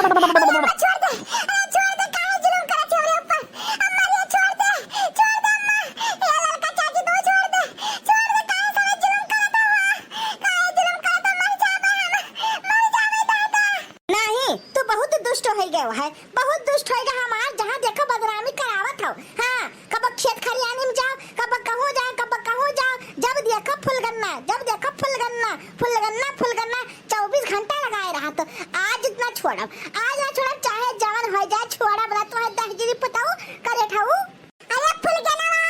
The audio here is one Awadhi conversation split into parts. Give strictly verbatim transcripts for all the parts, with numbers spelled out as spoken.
अरे छोड़ दे, अरे छोड़ दे, काहे जुलुम करत है हमरे ऊपर? अम्मा रे, छोड़ दे, छोड़ दे अम्मा। ए ललका चाची, तू छोड़ दे, छोड़ दे, काहे सारा जुलुम करत हो? काहे जुलुम करत हो? मर जाबे हम, मर जाबे दादा। नहीं, तू बहुत दुष्ट होइ गयो है, बहुत दुष्ट होइ गया हमार, जहाँ देखो बदनामी करावत हो। हाँ, कब खेत खरियानी में जाओ, कब कहूँ जाओ, कब कहूँ जाओ, जब देखो फुलगन्ना, जब देखो फुलगन्ना, फुलगन्ना, फुलगन्ना, चउबीस घंटा लगाए रहा तो आज इतना छोड़ब, आज ना छोड़ब, चाहे जवन होइ जाए, छोड़ब ना, तोहे दहिजरी पुतऊ करे ठाऊ। अरे फुलगनवा,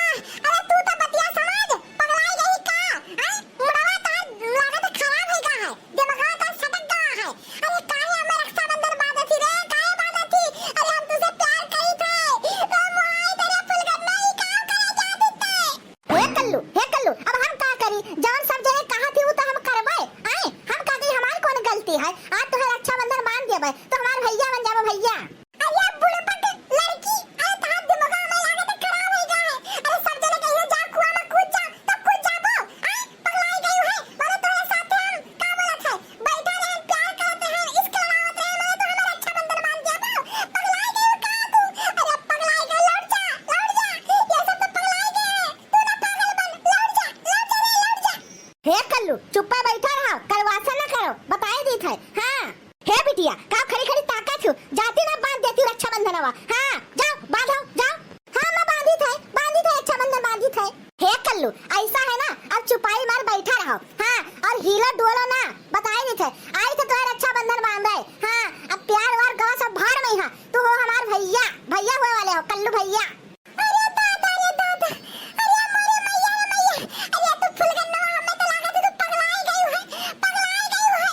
अरे तू तो बतिया समझ, पगलाई गई का? हैं? मुड़वा तोहार लागत खराब है का है? दिमागवा तोहार सटक गवा है। अरे काहे हमें रक्षाबंधन बांधत ही रे? काहे बांधत ही? अरे हम तुझसे प्यार करी थे। तो मुहाई तेरे फुलगन्ना ही काम करे जात थे। हे कल्लू, हे कल्लू, अब हम का करी? जवन सब जने कहा थी वो तो हम करबे। आए, हम का करी? हमार कौन गलती है? आज तोहे रक्षाबंधन बांध देबे तो हमार भैया बन जाबे भैया। अरे बुड़बक लड़की, अरे तहार दिमाग में लागत खराब हो गया है। अरे सब जने कहिए जा कुआं में कूद जा, तो कूद जाबो। आए, पगलाई गई है। बोले तोरे साथे हम का बोलत है? बैठा रहे, प्यार करते हैं, इश्क लड़ावत रहे, मने तो हमें रक्षाबंधन बांध दिया तो पगलाई गई का तू? अरे पगलाई गई, लौट जा, लौट जा, ये सब तो पगलाई गए हैं, तू ना पागल बन, लौट जा, लौट जा रे, लौट जा। हे कल्लू, चुप्पा बैठा रहो, करवासा ना करो, बताए दी थे। हाँ, हे बिटिया, का खड़ी खड़ी ताकत हो, जाती ना बांध देती रक्षाबंधनवा। हाँ, जाओ, बांधो, जाओ। हाँ, मैं बांधी थे, बांधी थे, रक्षाबंधन बांधी थे। हे कल्लू, ऐसा है ना, अब चुपाई मार बैठा रहो। हाँ, और हिलो डोलो ना, बताए दी थे। आई थे तोहे रक्षाबंधन बांधे। हाँ, अब प्यार वार गवा सब भाड़ में ही। हाँ, तू हो हमार भैया, भैया हुए वाले हो, कल्लू भैया। अरे दादा रे दादा, अरे मोरे मैया रे मैया, अरे तू फुलगन्नवा, हमें तो लागत है तू पगलाई गई है, पगलाई गई है।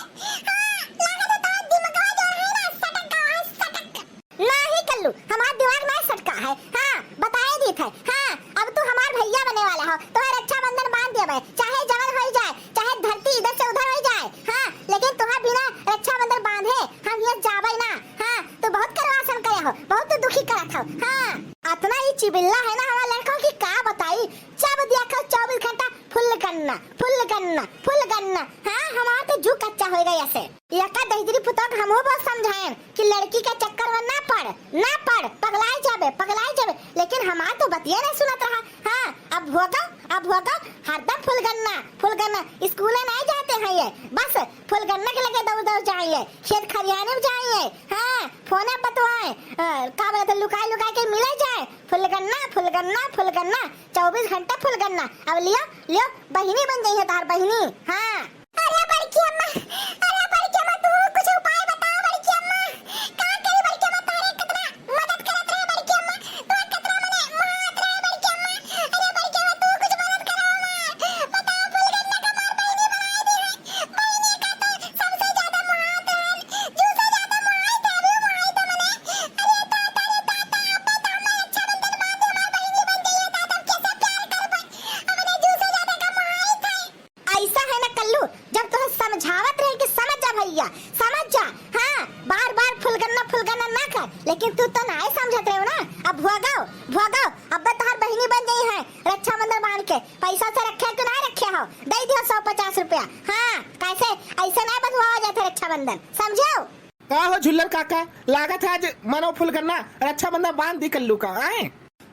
हाँ, लागत है तोर दिमागवा जो है ना, सटक गवा है, सटक। नाही कल्लू, हमार दिमाग ना सटका है। हाँ, बताए दी थे। हाँ, अब तू हमार भैया बने वाला हो, तोहे रक्षाबंधन बांध देबे, चाहे जवन होई जाए, चाहे धरती इधर से उधर होई जाए। हाँ, लेकिन तोहार बिना रक्षाबंधन बांधे हम ये जाबे ना। हाँ, तू बहुत करवासन करे हो, बहुत तू दुखी करत हो। हाँ, अतना ही चिबिल्ला है ना हमार लड़का कि का बताई, जब देखो चउबीस घंटा फुलगन्ना, फुलगन्ना, फुलगन्ना। हाँ, हमार तो जू कच्चा होइ गया से। एका दहिजरी पुतोह के हमहू बहुत समझाएन कि लड़की के चक्कर में ना पड़, ना पड़, पगलाई जाबे, पगलाई जाबे, लेकिन हमार तो बतिये नहीं सुनत रहा। हाँ, अब भोगो, अब भोगो, हरदम फुलगन्ना, फुलगन्ना, स्कूले नहीं जाते हैं ये, बस फुलगन्ना के लगे दौड़ दौड़ जाइए, खेत खरियाने में जाइए। हाँ, फोने बतवाए, अ, का बोलत है, लुकाए लुकाए के मिले जाए, फुलगन्ना, फुलगन्ना, फुलगन्ना, चउबीस घंटा फुलगन्ना। अब लियो, लियो, बहिनी बन जाइए तार बहिनी। हाँ। अरे बड़की अम्मा, अरे बड़की अम्मा, तू कुछ उपाय बताओ बड़की अम्मा, का करी बड़की अम्मा, तारे कितना मदद करत रहे बड़की अम्मा, तू कितना मने मुहात रहे बड़की अम्मा। अरे बड़की अम्मा, तू कुछ मदद करो हमार, बताओ फुलगन्ना का हमार बहिनी बनाई दी है, बहिनी का तो सबसे ज्यादा मुहात रहन, जू से ज्यादा मुहाई थे, अभी मुहाई थे मने। अरे ताता रे ताता, अब तो हमार रक्षाबंधन बांध दे, हमार बहिनी बन जाइए, ताता हम कैसे प्यार कर पाए, अपने जू से ज्यादा का मुहाई थे। ऐसा है ना कल्लू, जब तुम्हें समझावत रहे कि समझ जा भैया, समझ जा, हाँ, बार बार फुलगन्ना फुलगन्ना ना कर, लेकिन तू तो ना ही समझत रहे हो ना। अब भोगो, भोगो, अब तोहर बहिनी बन गई है रक्षाबंधन बांध के। पैसा से रखे कि ना रखे हो, दे दियो सौ पचास रुपया। हाँ, कैसे ऐसे ना बंधवावा जाते रक्षाबंधन, समझो? का हो झुल्लर काका, लागत है आज मनो फुलगन्ना रक्षाबंधन बांध दी कल्लू का, आए?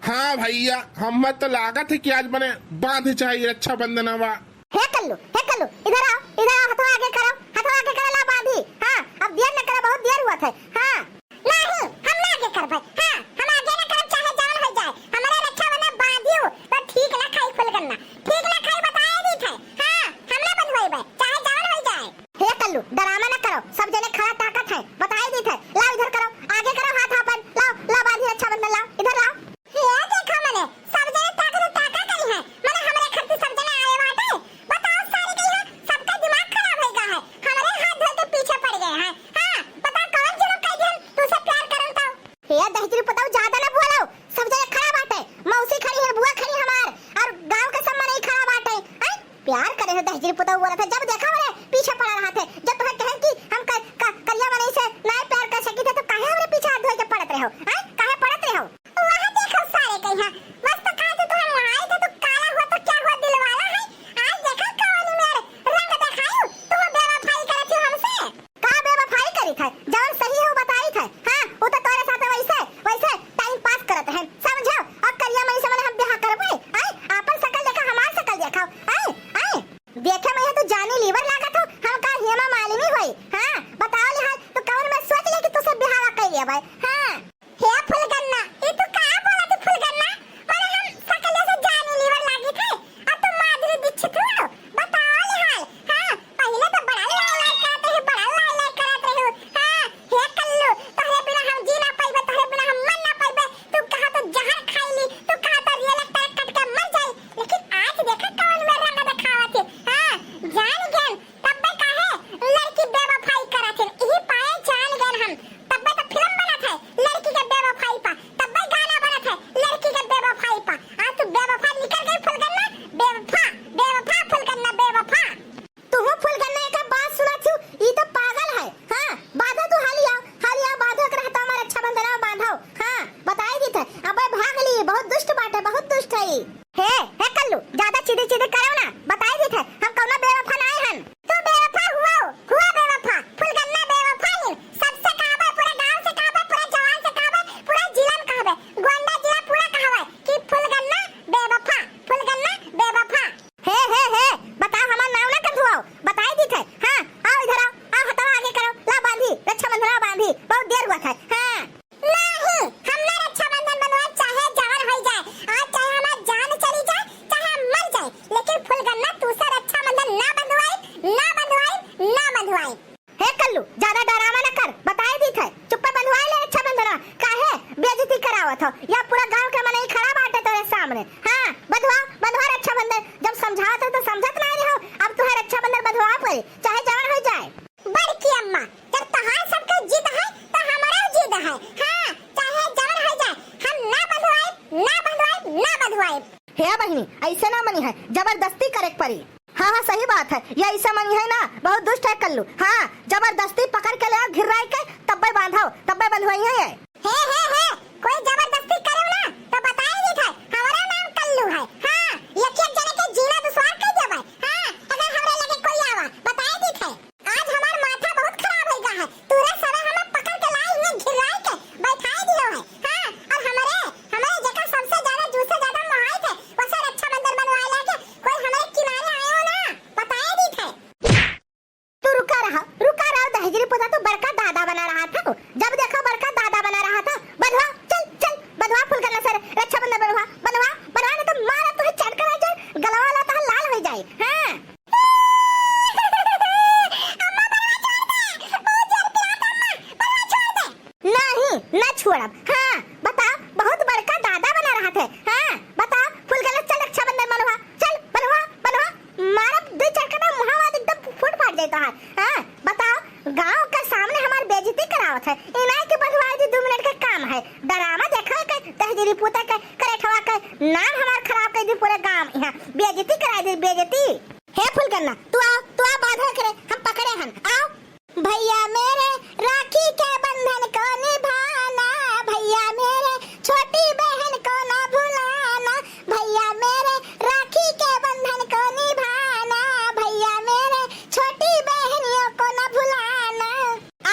हाँ भैया, हमें तो लागत है कि आज मने बांध चाहिए रक्षाबंधनवा। हे कल्लू, हे कल्लू, इधर आओ, इधर आओ, हथवा आगे करो, हथवा आगे करो, ला बांधी। हाँ, अब देर न करो, बहुत देर हुआ था। हाँ। नहीं, हम ना आगे करबे। हाँ, हम आगे न करब, चाहे जवन हो जाए। हमारे रक्षाबंधन बांधियो तो ठीक ना खाई फुलगन्ना, ठीक ना खाई, बताए दी थे। हाँ, हम ना बंधवाइबे, चाहे जवन हो जाए। हे कल्लू, डरामा न करो, सब जने खड़ा ताकत है, बताए दी थे। लाओ इधर करो, आगे करो हाथ आपन, लाओ, लाओ बांधी रक्षाबंधन, लाओ, इधर लाओ। हे देखा मने, सब जने ताकत ताका करी है, मने हमरे खातिर सब जने आए बाटे। बताओ सारे के यहाँ सबका दिमाग खराब हो गया है, हमरे हाथ धो के पीछे पड़ गए हैं। हाँ, बताओ कौन जुर्म कर दिया हम तुझसे प्यार करन तो? हे दहिजरी पुतऊ ज्यादा ना बोलो, सब जने खड़ा बाटे, मौसी खड़ी है, बुआ खड़ी हमार, और गांव के सब मनई खड़ा बाटे। हैं? प्यार करे है दहिजरी पुतऊ बोलत है, जब देखा हमरे पीछे पड़ा रहा थे, जब तुम्हें कहें कि हम कर, कर, करिया भाई, हाँ। हे फुलगन्ना, ई तू का बोलत है फुलगन्ना? माने हम सकले से जॉनी लीवर लागित है, और तू माधुरी दीक्षित हो? बताओ ले हाल। हाँ, पहिले तो बड़ा लाय लाय करत रहे, बड़ा लाय लाय करत रहे। हाँ, हे कल्लू, तोहरे बिना हम जी ना पाइबे, तोहरे बिना हम मर ना पाइबे। तू कहा तो जहर खाई ली, तू कहा तो रियल एक्टर कट के मर जाई, लेकिन आज देखा कौन में रंग दिखावत है। हाँ, जान गए, तब्बे काहे लड़की बेवफाई करत है, इही पाए जान गए हम। तब्बे तो फिल्म बनत है लड़की के बेवफाई पा, तब्बे गाना बनत है लड़की के बेवफाई पा। आज तू बेवफा निकल गई फुलगन्ना, बेवफा, बेवफा फुलगन्ना, बेवफा। तुहू फुलगन्ना एक बात सुना थू, ई तो पागल है। हाँ, बांधो तू हाली आओ, हाली आओ, बांधो एकरा हाथ हमार रक्षाबंधन में बांधो। हाँ, बताई दी थे, अबे भाग ली, बहुत दुष्ट बाटे, बहुत दुष्ट है ई। हे, हे कल्लू, ज्यादा चिदी चिदी करो ना, बताई दी थे, हम कौनो बेवफा ना आए हन। तू बेवफा हुआ, हुआ बेवफा, फुलगन्ना बेवफा ही, सबसे कहबे, पूरे गांव से कहबे, पूरे जवान से कहबे, पूरे जिला में कहबे, गोंडा जिला पूरा कहबे कि फुलगन्ना बेवफा, फुलगन्ना बेवफा। हे, हे, हे, बताओ, हमार नाव ना कंधुआओ, बताई दी थे। हाँ, आओ इधर आओ, आओ हथवा आगे करो, ला बांधी, रक्षाबंधन बांधी, बहुत देर हुआ था। हाँ। नहीं, हम ना रक्षाबंधन बंधवाई, चाहे जवन होई जाए, आज चाहे हमार जान चली जाए, चाहे हम मर जाए, लेकिन फुलगन्ना तू से रक्षाबंधन ना बंधवाई, ना बंधवाई, ना बंधवाई। हे कल्लू, ज्यादा डरामा न कर, बताई दी थे, चुप्पे बंधवाई ले रक्षाबंधन, काहे बेइज्जती करावत हो? या पूरा गांव के मनई खड़ा बाटे तोरे सामने। हाँ, बंधवा, बंधवा रक्षाबंधन, जब समझावत हो तो समझत नहीं रहो, अब तुहे रक्षाबंधन बंधवा पड़ी, चाहे जवन हो जाए। बड़की अम्मा, जब तोहार सबके जिद है, तो हमारा जिद है। हाँ, चाहे जवन हो जाए, हम ना बंधवाई, ना बंधवाई, ना बंधवाई। हे बहिनी, ऐसे ना मनी है, जबरदस्ती करे के पड़ी। हाँ, हाँ, सही बात है, ये ऐसे मनी है ना, बहुत दुष्ट है कल्लू। हाँ, जबरदस्ती पकड़ के ले आओ, घिर्राई के, तब्बे बांधो, तब्बे बंधवाई है ये। हे, हे, हे, कोई जबरदस्ती करे ना, तो बताई दी थे, हमारा नाम कल्लू है। हाँ, एक एक जने के जीना दुश्वार कर देबे। हाँ, अगर हमरे लगे कोई आवा, बताई दी थे। आज हमार माथा बहुत खराब होइगा है। तोरे सवे हमें पकड़ के लाई, हियां घिराई के बैठाई दियो है। हाँ, और हमरे, हमरे जेकर सबसे ज्यादा, जू से ज्यादा मोहाई थे, वसे रक्षाबंधन बनवाए लागे कोई हमरे किनारे आयो ना, बताए दी थे। तू रुका रहा, रुका रहा, दहेजरी पुता तू बड़का दादा बना रहा था। जब देखो बड़का दादा बना रहा था। बंधवा, चल, चल, बंधवा फुलगन्ना से रक्षाबंधन बंधवा, बंधवा, बंधवा, नहीं तो मारा तुहे चटकना चल, गलवा वाला तोहार लाल हो जाए। हाँ। अम्मा, बलवा छोड़ दे। बहुत जोर पिरात अम्मा, बलवा छोड़ दे। नहीं, ना छोड़ब। हाँ, बताओ, बहुत बड़का दादा बना रहा थे। हाँ, बताओ, फुलगन्ना चल रक्षाबंधन बनवा, चल, बनवा, बनवा। मारब दो चार कटा मुहावा एकदम फूट फाट जाए तोहार। हाँ, बताओ, गांव के सामने हमार बेइज्जती करावत है। इनाय के बंधवाई दी, दो मिनट का काम है। डरामा देखा के, तहजीरी पूता के, करेठवा के नाम हमार खराब कर दी पूरे गांव। यहाँ बेइज्जती कराई दी, बेइज्जती। हे फुलगन्ना, तू आ, तू आ, बांधे करे, हम पकड़े हन, आओ। भैया मेरे, राखी के बंधन को निभाना, भैया मेरे, छोटी बहन को ना भुलाना, भैया मेरे, राखी के बंधन को निभाना, भैया मेरे, छोटी बहनियों को ना भुलाना।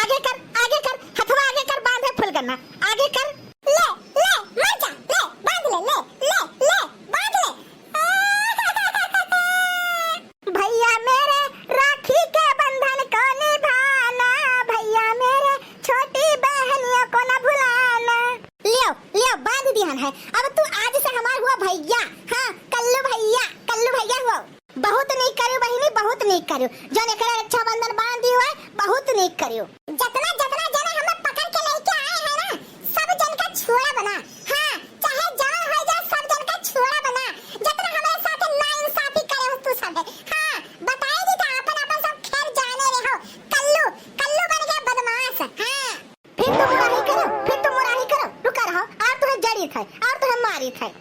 आगे कर, आगे कर, हथवा आगे कर, बांधे फुलगन्ना, आगे कर। ले, ले, मर जा, ले, बांध ले, ले, ले, ले, बांध ले। भैया मेरे, राखी के बंधन को निभाना, भैया मेरे, छोटी बहनियों को ना भुलाना। लियो, लियो, बांध दिहन है। अब तू आज से हमार हुआ भैया। हाँ, कल्लू भैया, कल्लू भैया हुआ। बहुत नीक करियो बहिनी, बहुत नीक करियो। जौन एकरा रक्षाबंधन बांध दियो है, बहुत नीक करियो। जतना, जतना जने हमें पकड़ के लेके आए हैं ना, सब जन का छोड़ब ना। हाँ, चाहे जवन हो जाए, सब जन का छोड़ब ना। जतना हमारे साथ नाइंसाफी करे हो तू सब। हाँ, बताए दी था, अपन, अपन सब खेल जाने रहो। कल्लू, कल्लू बन गया बदमाश। हाँ। फिर तो मुराही करो, फिर तो मुराही करो। रुका रहो, और तुम्हें जड़ी थे, और तुम्हें मारी थे।